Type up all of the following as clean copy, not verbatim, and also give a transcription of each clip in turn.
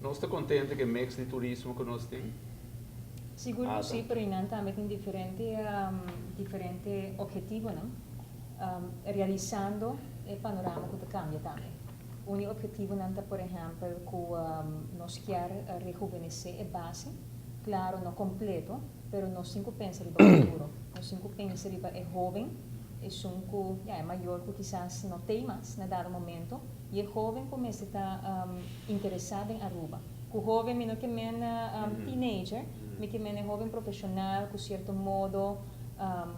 Nos ta contento cu e mix di turismo cu nos tin? Sigur cu si, pero nan tambe tin diferente obhetivonan, realisando e panorama cu ta cambia tambe. Un obhetivonan ta, por ehempel, cu nos kier rejuvenece e base, claro, no completo, pero nos tin cu pensa riba futuro. Nos tin cu pensa riba e hoben, esun cu, ja, e mayor cu kisas no tin mas na dado momento, y e hoben cu mester ta interesa den Aruba. Cu hoben mi no kiermen teenager, mi kiermen e hoben profesional cu cierto modo,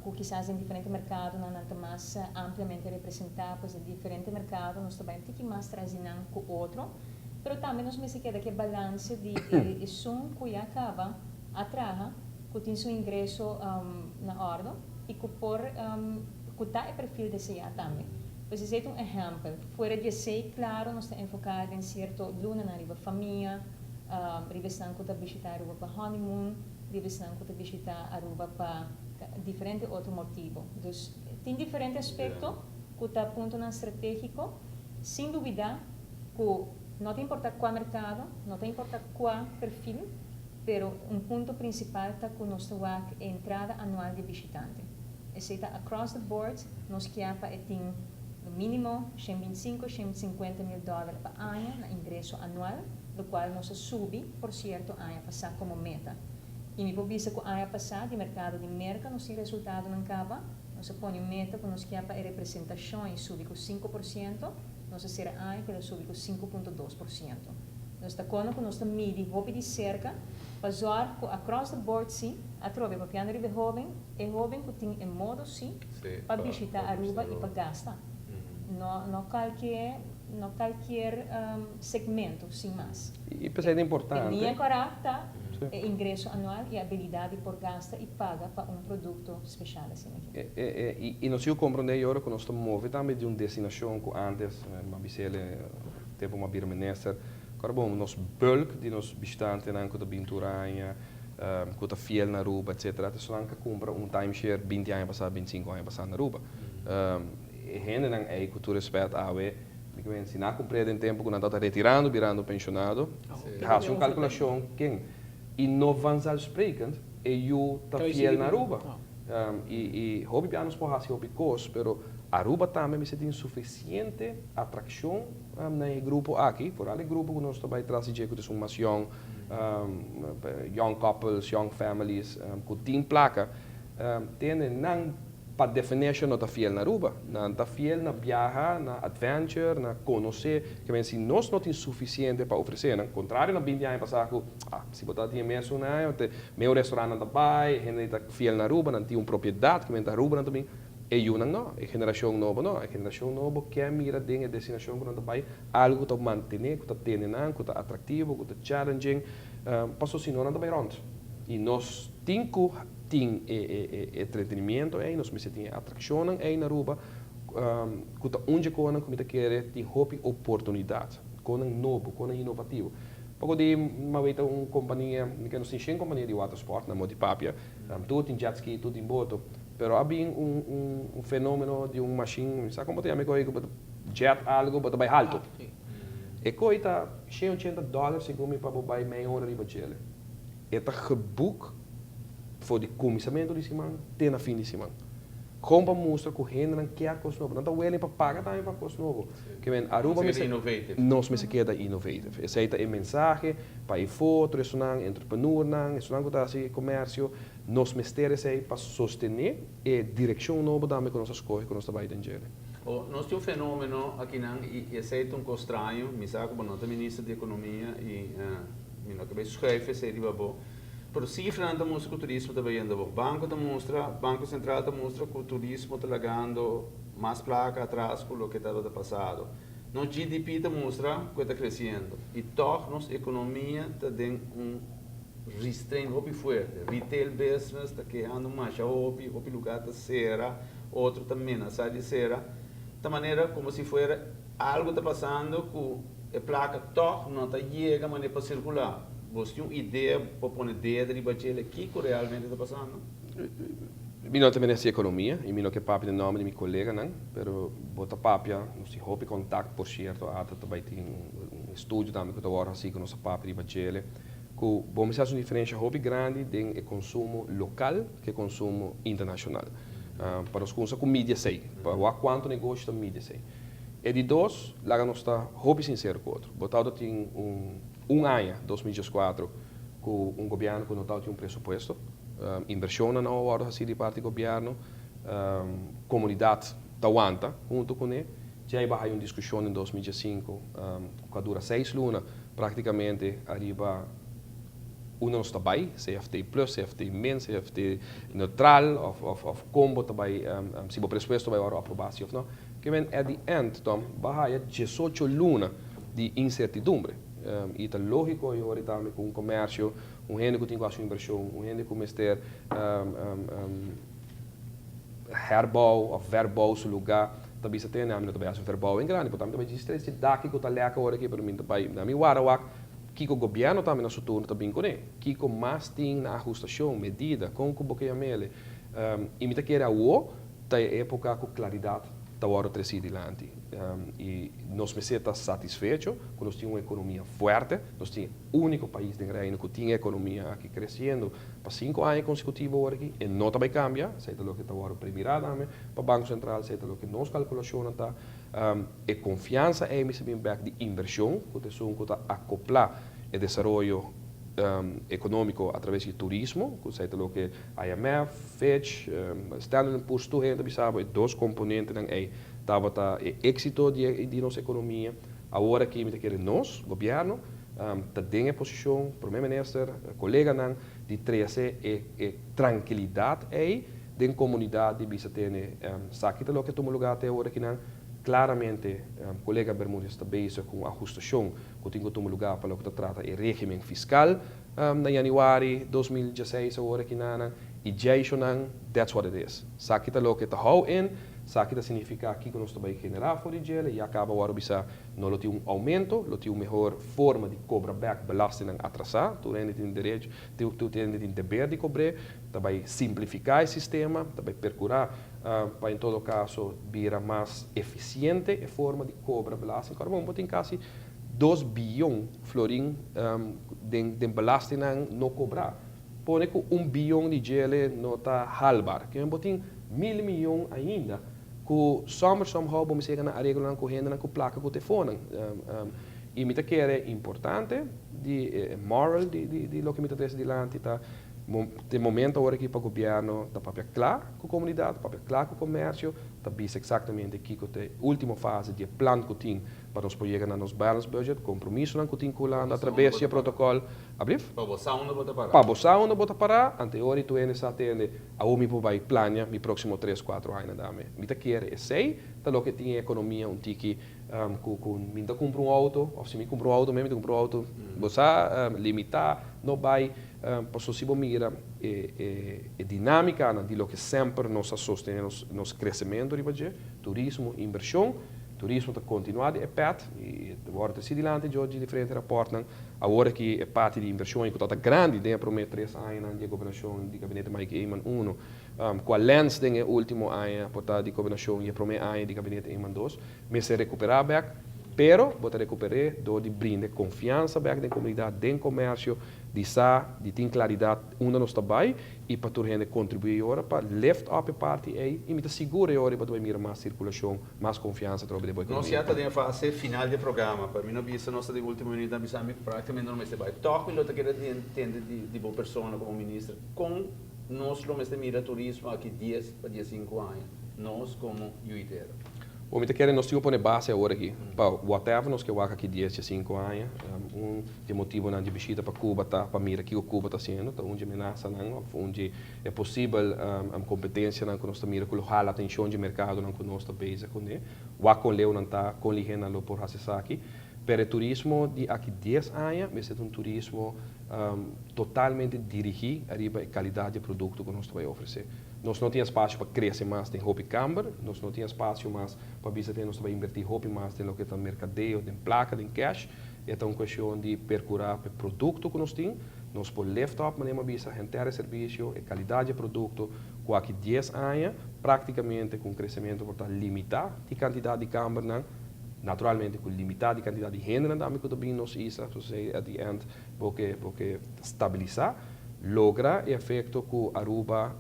cu kisas den diferente mercadonan nan ta mas ampliamente representa, pues den diferente mercado nos ta bay un tiki mas tras di nan cu otro, pero tambe nos mester keda cu e balance di esun cu ya caba a traha, cu tin su ingreso na orde y cu por cu ta e perfil desea tambe. Pues esey ta un ehempel. Fuera di esey, claro, nos ta enfoca den cierto lunanan riba famia, riba esnan cu ta bishita Aruba pa honeymoon, riba esnan cu ta bishita Aruba pa diferente otro motibo. Dus tin diferente aspecto cu ta puntonan strategico, sin dubida cu no ta importa cua mercado, no ta importa cua perfil, pero un punto principal ta cu nos ta wak e entrada anual di bishitante. Esey ta across the board, nos kier pa e tin no minimo 125, 150 mil dollar pa aña na ingreso anual, locual nos a subi, por cierto, aña pasa como meta. Y mi por bisa cu aña pasa di mercado di Merca nos tin resultadonan caba, nos a pone meta cu nos kier pa e representacion y subi cu 5%, nos a cera aña cu el a subi cu 5.2%. Nos ta cono cu nos ta midi hopi di cerca, pa zorg cu across the board si, atrobe papiando riba e hoben, e hoben cu tin e modo si, pa bishita Aruba y pa gasta. No, no cualkier segmento, sin mas. Y esey ta importante. Tenia correcta e ingreso anual y habilidad di por gasta y paga pa un producto special asina aki. Y nos a comprende awor cu nos ta move tambe di un destinacion cu antes, m'a bis'ele tempo m'a bira minister, awor bon, nos bulk di nos bishitantenan cu ta bin tur aña, cu ta fiel na Aruba, etc. Anto cu cumpra un timeshare 20 aña pasa, 25 aña pasa na Aruba. Hendenan ey, cu tur respet awe, si nan cumpra den tempo cu nan ta retirando, birando pensionado, haci un calculacion ken y no vanzelfsprekend e yiu ta fiel na Aruba. Y hopi bia nos por haci hopi cos, pero Aruba tambe mester tin suficiente atraccion na e grupo aki, vooral e grupo cu nos ta bay tras di cu ta mas young, young couples, young families, cu tin placa, tende nan pa definition no ta fiel na Aruba. Nan ta fiel na viaha, na adventure, na conoce, kiermen si nos no tin suficiente pa ofrece, nan contrario na 20 aña pasa cu, ah, si bo tin mes un aña, te meu restaurant nan ta bay, hende ta fiel na Aruba, nan tin un propiedad, kiermen ta Aruba nan tambe, e yiunan no, e generacion nobo no, e generacion nobo kier mira den e destinacion cu nan ta bay, algo cu ta mantene, cu ta tene nan, cu ta atractivo, cu ta challenging, paso si no nan ta bay rond. Y nos tin cu tin e entretenimiento ey, nos mester tin atraccionnan ey na Aruba, cu ta un cu mi ta kere tin hopi oportunidad, cu nobo, cu innovativo. Poco di m'a weta un compania, mi cu nos tin compania di watersport na Modipapia, tur tin jet ski, tur tin boto, pero a bin un fenomeno di un machine, sabe con ta yama e jet algo, bo ta bay halto. E cos ta $180 segun mi pa bay mei ora riba dje. E ta geboek for di cuminsamento di siman te na fin di siman. Gewoon pa mustra cu hendenan kier cos nobo. Nan ta willing pa paga tambe pa cos nobo. Kiermen Aruba mester innovative. Nos mester keda innovative. Esey ta e mensahe pa e foto, esunnan entrepreneurnan, esunnan cu ta haci comercio, nos mester esey pa sostene e direccion nobo tambe cu nos a scoge cu nos ta bay den dje. O, nos tin un fenomeno akinan y esey ta un cos straño, mi sa cu no ta minister di economia y mi no ta schuif esey riba bo. Pero cifranan ta mustra cu turismo ta bayendo bon. Banco ta mustra, Banco Central ta mustra cu turismo ta lagando mas placa atras cu loke tabata pasado. Nos GDP ta mustra cu ta creciendo. Y toch nos economia ta den un restraint hopi fuerte. Retail business ta kehando masha hopi, hopi lugar ta cera, otro ta menasa di cera. Di manera como si fuera algo ta pasando cu e placa toch no ta yega manera pa circula. Bo tin un idea pa pone dedo riba dje kico realmente ta pasando? Mi no ta minister di economia y mi no kier papia den nomber di mi coleganan, pero bo ta papia, nos tin hopi contact, por cierto, ata tambe tin un Estudio tambe ku ta wòrdu hasí ku nos a papia riba djele, ku bo mester hasi un diferensha hopi grandi den e konsumo lokal ku e konsumo internashonal. Pa nos kumsa ku midi esei, pa wak kuantu negoshi ta midi esei. E di dos, laga nos ta hopi sinsero ku otro. Bo tawata tin un un aña, 2014, ku un gobièrnu ku no tawata tin un presupuesto, invershonnan no a wòrdu hasí di parti gobièrnu, komunidat ta wanta huntu kuné. Djei baha un diskushon den 2015 ku a dura 6 luna praktikamente ariba unda nos ta bai, CFT plus, CFT min, CFT neutral of kon bo ta bai, si bo presupuesto bai wòrdu aprobá si òf no. Ke men at the end, Tom, baha ya 18 luna di insertidumbre. I ta lógiko i ora tambe ku un komersio, un hende ku tin ku hasi un invershon, un hende ku mester herbouw òf verbouw su lugá, ta bisa tene, ami no ta bai hasi un verbouwing grandi, por tambe ta bai djis trese daki ku ta lèk awor aki, pero mi ta bai na mi wara wak kiko gobièrnu tambe na su turno ta bin kuné, kiko mas tin na ahustashon, medida, kon ku bo ke yam'é. I mi ta kere awor ta e époka ku klaridat ta wòrdu tresí dilanti. I nos mester ta satisfecho ku nos tin un ekonomia fuerte, nos tin úniko pais den Reino ku tin ekonomia aki kresiendo pa 5 aña konsekutivo awor aki, e no ta bai kambia, esei ta loke ta wòrdu premirá tambe pa Banko Sentral, esei ta loke nos kalkulashonnan ta. E konfiansa ei mester bin bèk di invershon, ku ta esun ku ta akoplá e desaroyo ekonómiko a traves di turismo, ku esei ta loke IMF, Fitch, Standard Poor's, tur hende ta bisa bo e dos komponentenan ei tabata e éksito di nos ekonomia. Awor aki mi ta kere nos, gobièrnu, ta den e posishon, promé minister, koleganan, di trese e trankilidat ei den komunidat di bisa tene esaki ta loke a tuma lugá te awor akinan. Klaramente, kolega Bermudez ta bezig ku un ahustashon ku tin ku tuma lugá pa loke ta trata e régimen fiskal na yanüari 2016 awor akinan i djeishonan, that's what it is. Esaki ta loke ta hou in, esaki ta signifiká kiko nos ta bai generá for di djele, ya kaba awor bisa no lo tin un oumento, lo tin un mehor forma di kobra bèk belastingnan atrasá, tur hende tin derecho, tur hende tin deber di kobr'é, ta bai simplifiká e sistema, ta bai perkurá pa en todo kaso bira mas efisiente e forma di kobra belasting. Kòrda bo tin kasi 2 bion florin den belastingnan no kobrá. Pone ku 1 bion di djele no ta haalbaar. Ke bo tin 1000 mion ainda ku sommer somehow bo mester na areglonan ku hendenan ku plaka ku telefonan. I mi ta kere importante di moral di loke mi ta trese dilanti ta e momento awor aki pa gobièrnu ta papia kla ku komunidat, papia kla ku komersio, ta bisa eksaktamente kiko ta e último fase di e plan ku tin pa nos por yega na nos balance budget, kompromisonan ku tin ku Hulanda a traves di e protokòl. Ablief? Pa bo sa unda bo ta pará. Pa bo sa unda bo ta pará, ante ora tur hende sa tende, awor mi por bai plania mi próksimo 3, 4 aña dame. Mi ta kere esei ta loke tin e ekonomia un tiki ku mi ta kumpra un outo, òf si mi kumpra un outo, mi ta kumpra un outo, bo sa limitá, no bai, pasobra si bo mira e dinámikanan di loke semper nos a sostené nos kresementu riba dje, turismo, invershon, turismo ta kontinuá di e pèt, i wòrdu tresí dilanti djo di diferente rapòrtnan. Awor aki e parti di invershon ku ta grandi den e promé 3 añanan di gobernashon di gabinete Mike Eman 1, ku a lens den e último aña por ta di gobernashon i e promé aña di gabinete Eman 2, mester rekuperá bèk, pero bo ta rekuper'é dor di brinda konfiansa bèk den komunidat, den komersio, di sa, di tin klaridat unda nos ta bai i pa tur hende kontribuí ora pa lift up e parti ei i mi ta sigur e ora bo ta mira mas sirkulashon, mas konfiansa atrobe di bo ekonomia. Nos ya ta den fase final di programa. Pa mi no bisa nos ta den último minuut, bisa mi práktikamente no mester bai. Tòg mi lo ta kere tende di bo persona komo minister, kon nos lo mester mira turismo aki 10 pa 15 aña, nos komo yu tera? Bo mi ta kere nos tin ku pone base awor aki pa whatever nos ke wak aki 10 5 aña. Un di motibonan di bishita pa Cuba ta pa mira kiko Cuba ta hasiendo, ta un di amenasanan òf un di e posibel kompetensianan ku nos ta mira ku lo hala atenshon di merkadonan ku nos ta bezig kuné. Wak kon leu nan ta, kon lihé nan lo por hasi esaki. Pero e turismo di aki 10 aña mester ta un turismo totalmente dirigí ariba e kalidat di produkto ku nos ta bai ofresé. Nos no tin espasio pa krese mas den hopi kamber, nos no tin espasio mas pa bisa te nos ta bai invertí hopi mas den loke ta merkadeo, den plaka, den cash. E ta un kuestion di perkurá pa e produkto ku nos tin, nos por lift up, manera mi a bisa, henter e servisio, e kalidat di e produkto, ku aki 10 aña, práktikamente ku un kresementu por ta limitá di kantidat di kambernan. Naturalmente ku limitá di kantidat di hendenan tambe ku ta bin nos isla, so esei at the end bo ke bo ke stabilisá, logra e efekto ku Aruba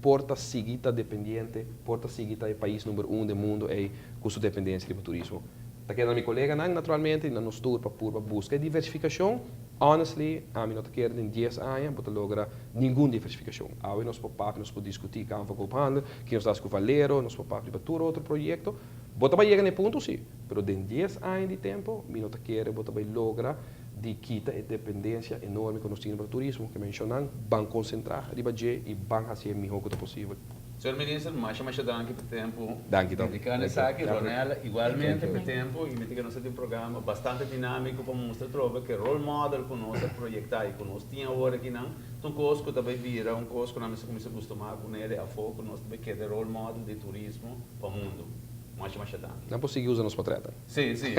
por ta sigui ta dependiente, por ta sigui ta e pais number un den mundo ei ku su dependensia riba turismo. Ta keda na mi koleganan naturalmente i na nos tur pa purba buska e diversifikashon. Honestly, ami no ta kere den dies aña bo ta logra ningun diversifikashon. Awe nos por papia, nos por diskutí Kamer van Koophandel, ki nos ta hasi ku Valero, nos por papia riba tur otro proyekto. Bo ta bai yega na e punto si, pero den dies aña di tempo mi no ta kere bo ta bai logra di kita e dependensia enorme ku nos tin riba turismo. Ke menshonan, ban konsentrá riba dje i ban hasié mihó ku ta posibel. Señor Minister, masha masha danki pa tempo Danki Tom. dediká na esaki. Ronella, igualmente pa tempo i mi ta kere nos a tin un programa bastante dinámiko pa mustra atrobe ke role model ku nos a proyektá i ku nos tin awor akinan ta un kos ku ta bai bira un kos ku nan mester kuminsá gustumá ku nele afó ku nos ta bai keda role model di turismo pa mundu. Masha masha danki. Nan por sigui usa nos potretnan. Sí, sí.